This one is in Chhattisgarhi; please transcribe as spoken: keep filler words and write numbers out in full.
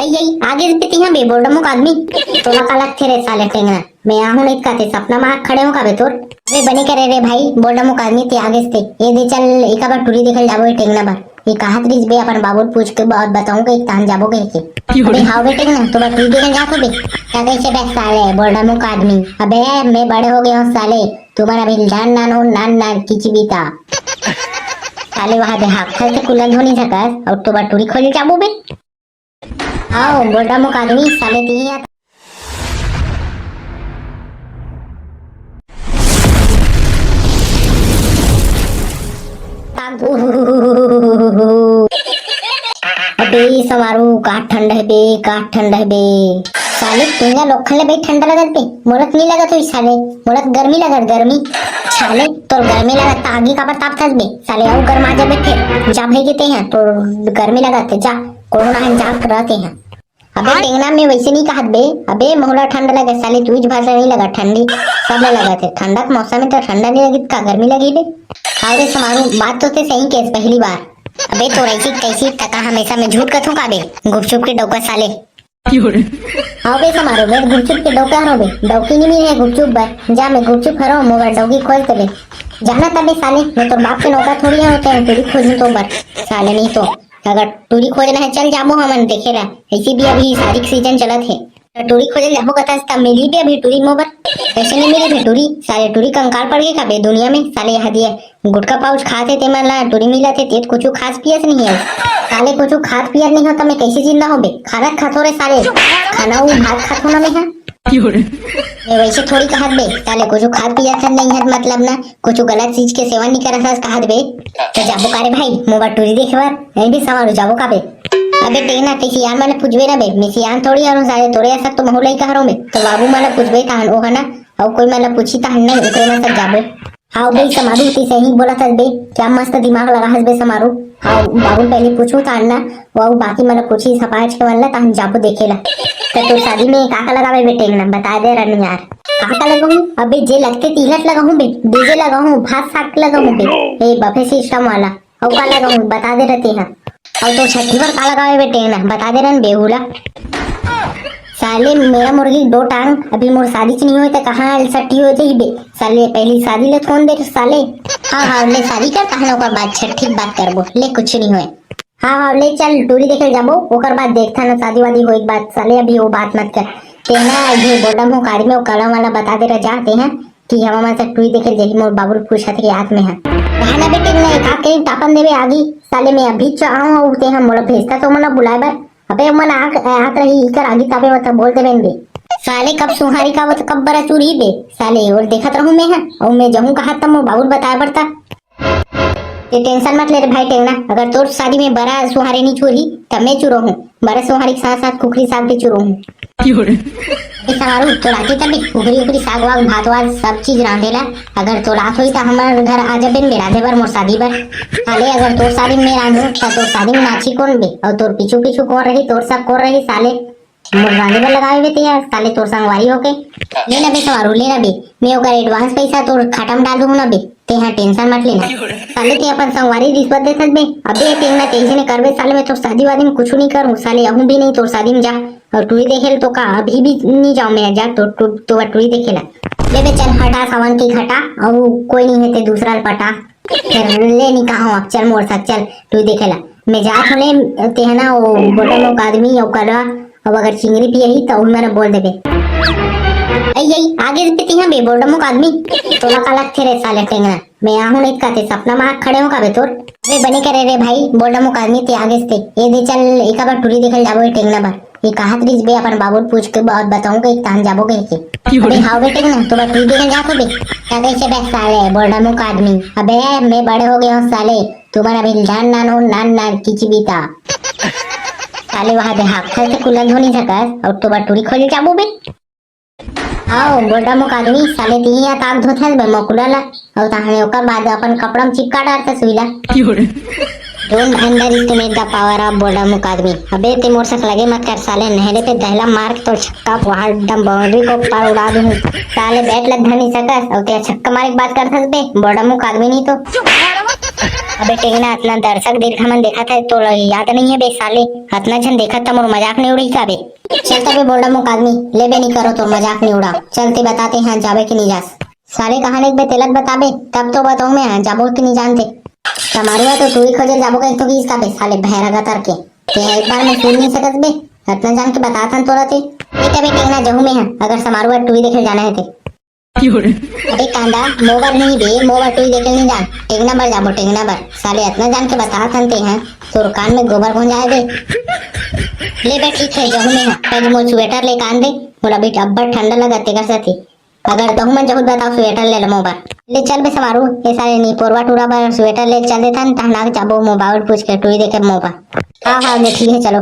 अई, अई, आगे से तेहा बे, बोल्डा मुख आदमी। तोला का लगथे रे साले टेंगना? मैं आहूं नहीं काते, सपना मा खड़े हो का बे तोर? अबे बने करे रे भाई, बोल्डा मुख आदमी ते आगे से। ये दे चल, एक बार टूरी देखल जाबो ये टेंगना बर। ये कहत रिस बे, अपन बाबू ल पूछ के ब-, बताऊं के एक तान जाबो कह के। अबे हाव बे टेंगना, तो बार टूरी देखल जात हो बे? क्या कैसे बे साले, बोल्डा मुख आदमी? अबे मैं बड़े हो गया हूँ साले, तुम्हारा भी नान नान हो, नान नान किचबिता। साले वहां दे हाथ से कुल्ला धो नहीं सकस, और तो बार टूरी खोले जाबो बे। आओ, बोल्डा मुख आदमी, साले तीन या ताक। अबे, समारू, का ठंड है बे, का ठंड है बे। साले, तुमने लोग खले बे ठंडा लगत बे, मोला तो नहीं लगत होई साले, मोला तो गर्मी लगत, गर्मी। साले, तोर गर्मी लगत, त आगी काबर तापथस बे? साले, अउ गरमा जा बे फेर, जा भाई के ते हैं, तोर गर्मी लगत है, जा, कोरोना है, जा रहते हैं। अबे हाँ। टेंगना में वैसे नहीं कहत बे। अबे मोला ठंड लगे साले, तुझ भाषा नहीं लगा ठंडी, सब ला लगत है। ठंडा के मौसम में तो ठंडा नहीं लगी, का गर्मी लगी बे? अरे समारू, बात तो ते सही केस पहली बार। अबे तो ऐसी कैसी तका हमेशा में झूठ कथों का बे? गुपचुप के डौका साले। अबे समारू, मैं गुपचुप के डौका हरो बे, डौकी नहीं मिले गुपचुप बर। जा मैं गुपचुप हरो, मोर डौकी खोज दे बे। जाना तबे साले, मैं तो बाप के नौका थोड़ी है, होते हैं तेरी खोज तो बर। साले नहीं तो अगर टूरी खोजना है, चल जाबो हमन देखे ला। ऐसी भी अभी शादी के सीजन चलत है, तो टूरी खोजे जाबो कथा, तब मिली भी अभी टूरी मोबर। ऐसे नहीं मिली भी टूरी, साले टूरी कंकाल पड़ गए का बे दुनिया में। साले यहाँ दिए गुटखा पाउच खाते ते मन ला टूरी मिला थे, ते कुछ खास पियस नहीं है। साले कुछ खात पियत नहीं हो, तो मैं कैसे जिंदा हो बे? खाना खात हो रे साले, खाना वो भात खात हो ना मैं हाँ। ये वैसे थोड़ी कहत बे, साले कुछ खात पियत नहीं है, मतलब ना कुछ गलत चीज के सेवन नहीं करत हस कहत बे। तो जाबो का रे भाई, मोबाइल टूरी देखे बर? नहीं बे समारू, जाबो का बे? अबे टेंगना, ते सियान मन पूछबे ना बे, मैं सियान थोड़ी हरों साले, तोरे ऐसा तो महू लइका हरों बे। तो बाबू मन पूछबे तहन ओ हना, अउ कोई मन पूछी तहन नहीं, ओकरे मन सब जाबो। हाँ बे समारू, ते सही बोला था बे, क्या मस्त दिमाग लगा हस बे समारू। हाँ बाबू, पहले पूछू तहन ना, वो बाकी मन पूछी सपाच के मन ला, तहन जाबो देखे ला। तो तोर शादी में का का लगावे बे टेंगना, बता दे रन यार। का का लगाऊं? अबे जे लगते तिलक लगाऊं बे, डीजे लगाऊं, भात साग लगाऊं बे, ए बफे सिस्टम वाला। अउ का लगाऊं, बता दे रहते हैं। अउ तो छठी बर का लगावे बे टेंगना, बता दे रहन बेहुला। साले मेरा मुर्गी दो टांग, अभी मोर शादी च नहीं होए तो कहाँ छठी हो जाई बे? साले पहली शादी ले कौन दे साले? हाँ हाँ, ले शादी कर, तहन ओकर बाद छठी बात करबो, ले कुछ नहीं होए। हाँ हाँ, ले चल टूरी देखे जाबो, ओकर बाद देखता ना शादी वादी होए के बाद। साले अभी वो बात मत कर। तेना ये बोडम हो कारी में वो कलम वाला बता दे रह जाते हैं। कि हवा मन से टूरी देखे जाही, मोर बाबू ल पूछत के आत में ह। कहा ना बेटे, मैं का करी, तापन देवे आगी। साले मैं अभी च आऊं अउ ते ह मोला भेजता तो मोला बुलाए बर। अबे मन आग आत रही इकर आगी तापे मत बोल देवे बे। साले कब सुहारी का वो तो कब बरा चूरी बे। साले और देखत रहूं मैं ह, अउ मैं जहूं कहा त मोर बाबू ल बताए बर ता। ते टेंशन मत ले रे भाई टेंगना, अगर तोर शादी में बरा सुहारी नहीं चूरी त मैं चूरो हूँ। बरस सोहारी के साथ साथ कुकरी साग भी चुरो हूँ। ए समारू, तो राती तबे कुकरी उकरी साग वाग भात वाग सब चीज रांधेला। अगर तो रात होई त हमर घर आ जाबे बे रांधे बर मोर शादी बर। साले अगर तोर शादी में रांधू त तोर शादी में नाची कौन बे? और तोर पीछू पीछू कौन रही? तोर सब कौन रही साले? मोर रांधे बर लगावे बे ते यार, साले तोर संगवारी होके। ले ना बे समारू, ले ना बे, मैं ओकर एडवांस पैसा तोर खाता में डाल दूँ ना बे। ते हा टेंशन मत लेना। साले ते अपन संगवारी रिश्वत देथस बे। अबे टेंगना तेजी ने करबे साले, मैं तोर शादी वादी में कुछ नहीं करूँ साले, अहूँ भी नहीं तोर शादी में जा। और टूरी देखे ल तो का अभी भी नहीं जाऊँ मैं, जा तो, तो, तो टूरी देखे ला। ले बे चल हटा सावन की घटा, और कोई नहीं है ते दूसरा ल पटा। फिर ले नहीं कहा अब चल मोर साथ चल टूरी देखे ला। मैं जात हूँ ले, ते है ना वो बोतल लोग आदमी और कलवा, अब अगर चिंगरी पियही त उही मेरा बोल देबे। अई अई आगे से पीती है बे बोडमुख आदमी। तोला का लगथे रे साले टेंगना? मैं आहूं नहीं काते सपना मा खड़े हो का बे तोर। अबे बने करे रे भाई बोडमुख आदमी ते आगे से। ये दे चल एक बार टूरी देखल जाबो ये टेंगना बर। ये कहत रिस बे अपन बाबू ल पूछ के बहुत बताऊं के एक तान जाबो कह के। अबे हाव बे टेंगना तो बा टूरी देखल जात हो बे। क्या कैसे बे साले बोडमुख आदमी। अबे मैं बड़े हो गया हूँ साले। तुम्हारा भी नान नान हो नान नान किचबिता। साले वहां दे हाथ से कुल्ला धो नहीं सकस और तो बा टूरी खोले जाबो बे। आओ बोडमुख आदमी, साले तिही या ताक धोथस बे मकुला ला। और ताहने ओकर बाद अपन कपड़ा में चिपका डालते सुई ला। Don't underestimate the power of बोडमुख आदमी। अबे ते मोर सक लगे मत कर साले, नहले पे दहला मार के तोर छक्का वहां एकदम बाउंड्री को पार उड़ा दूं। साले बैट लग धनी सकस और ते छक्का मारे के बात करथस बे बोडमुख आदमी नहीं तो। अबे टेंगना, अतना दर्शक दीर्घा मन देखत हे, तोला याद नहीं हे बे साले? अतना झन देखत त मोर मजाक नहीं उड़ही का बे? चल तबे बोलडा मुख आदमी, लेबे नहीं करो तो मजाक नहीं उड़ा। चलते बताते हैं जाबे कि नहीं जास। साले कहाँ ले बे तेलत बताबे, तब तो बताऊं मैं, हाँ, जाबो कि नहीं जानते। समारू हा तो टूरी खोजे जाबो कहीं तो किस का बे साले भैरा गतर के। ते एक बार में सुन नहीं सकत बे, अतना जान के बताथन तोला ते। ए तबे टेंगना जहू में हाँ, अगर समारू हा टूरी देखे जाना है ते। अबे कांदा, मोबर नहीं बे, मोबर टूरी देखे नहीं जान। टेंगना बर जाबो, टेंगना बर। साले अतना जान के बताथन ते हैं, तोर कान में गोबर घुंजाए दे। ले बे ठीक है, जहू में हाँ। पहले मोर स्वेटर ले कान दे, मोला बीच अब्बड़ ठंडा लगा तेकर साथी। अगर तहू मन जहू बताओ स्वेटर ले लो मोबर। ले चल बे समारू, ए साले नहीं पोरवा टूरा बर स्वेटर ले चल देथन, तहना के जाबो मोबाइल पूछ के टूरी देखे मोबर। हाँ, हाँ, ले ठीक है, चलो।